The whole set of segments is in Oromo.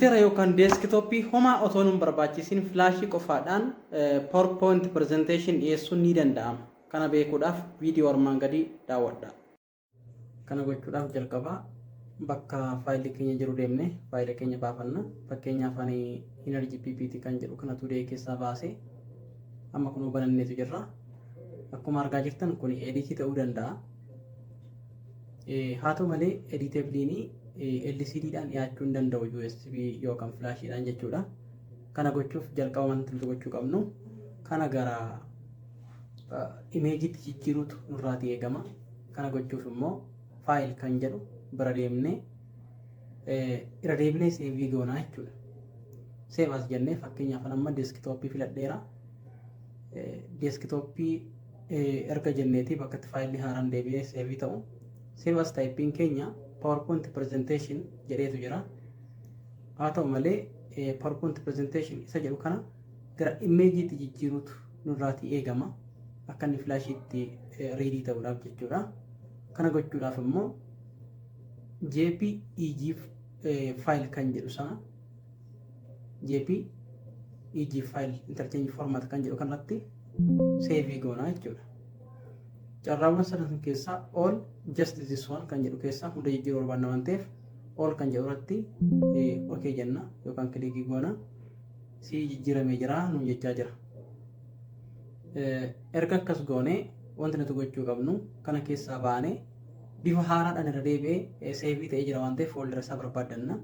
Kompiitara yookaan desktopii homaa otoo nun barbaachisin flashii qofaadhaan PowerPoint presentation dhiyeessuun ni danda'ama. Kana beekuudhaaf viidiyoo armaan gadii daawwadhaa. Kana gochuudhaaf jalqabaa bakka faayilli keenya jiru deemnee faayila keenya baafanna. Fakkeenyaaf, ani Energy PPT kan jedhu kana Today keessaa baasee amma kunuu bananneetu jirra. Akkuma argaa jirtan kun editii ta'uu danda'a. Haa ta'u malee, editableiin LCD-dhaan dhiyaachuu hin danda'u, USB yookaan flashiidhaan jechuudha. Kana gochuuf jalqaba wanti nuti gochuu qabnu kana gara imageitti jijjiiruutu nurraatii eegama. Kana gochuuf immoo file kan jedhu bira deemnee irra deebinee save goonaa jechuudha. Save as jennee, fakkeenyaaf amma desktopii filadheera. Desktopii erga jenneetii bakka itti faayilli haaraan deebi'ee save ta'u, save as typeiin keenya PowerPoint presentation jedheetu jira. Haa ta'u malee, PowerPoint presentation isa jedhu kana gara imageiitti jijjiiruutu nurraatii eegama. Akka inni flashiitti ready ta'uudhaaf jechuudha. Kana gochuudhaaf immoo JPEG file kan jedhu sana, JPEG file interchange format kan jedhu kanarratti save goonaa jechuudha. Carraawwan sadan keessaa all, just this one kan jedhu keessaa hunda jijjiiruu barbaanna waan ta'eef, all kan jedhu irratti okay jenna yookaan click goona. Si jijjiiramee jira nuun jechaa jira. Erga akkas goonee, wanti nuti gochuu qabnu kana keessaa baanee bifa haaraadhaan irra deebi'ee save ta'ee jira waan ta'eef, foldera isaa barbaaddanna.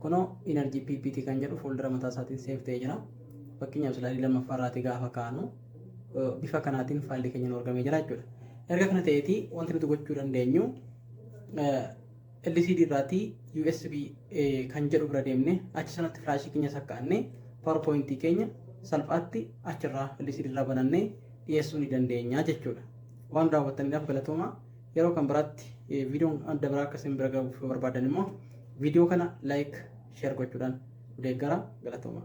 Kunoo Energy PPT kan jedhu foldera mataa isaatiin save ta'ee jira. Fakkeenyaaf, slideii lammaffaa irraatii gaafa kaanu bifa kanaatiin faayilli keenya nu argamee jira jechuudha. Erga kana ta'eetii, wanti nuti gochuu dandeenyu LCD irraatii USB kan jedhu bira deemne, achi sanatti flashii keenya sakkaa'annee, PowerPointii keenya salphaatti achirraa LCD irraa banannee dhiyeessuu ni dandeenya jechuudha. Waan daawwattaniidhaaf galatooma. Yeroo kan biraatti viidiyoon adda biraa akkasiin bira gahuuf barbaadan immoo viidiyoo kana like, share gochuudhaan deeggara. Galatooma.